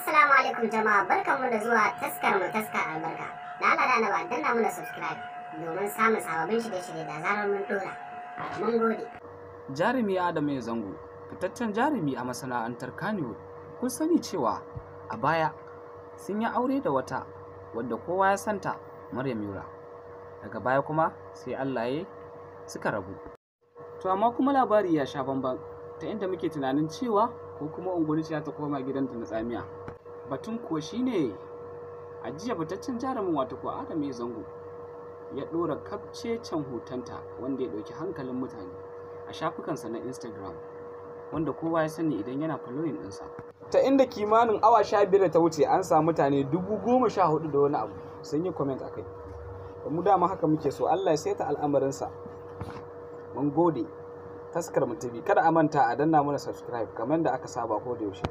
Assalamu alaikum jama'a, barkanmu da zuwa taskar mu taskar albarka. Da Allah da Annabi danna mana subscribe domin samun sababbin shirye-shirye da zarar mun dora. Mun gode. Jarumi Adam A. Zango, fitaccen jarumi a masana'antar Kannywood, kun sani cewa a baya sun yi aure da wata wadda kowa ya santa, Maryam Yura. Daga baya kuma sai Allah ya suka rabu. To amma kuma labari ya sha bamban ta inda muke tunanin cewa ko kuma Ungulu ce ta koma gidanta na tsamiya. Batun kuwa shine a jiya fitaccen jarumin, wato ko Adam A. Zango, ya ɗora kafcecen hotonta wanda ya ɗauki hankalin mutane a shafukansa na Instagram, wanda kowa ya sani idan yana following ɗinsa. Ta inda kimanin awa 15 da ta wuce an samu mutane 14,000 da wani abu sun yi comment a kai. Mu dama haka muke so, Allah ya saita al'amarinsa. Mun gode. Taskar mu TV, kada a manta a danna mana subscribe kamar da aka saba ko da yaushe.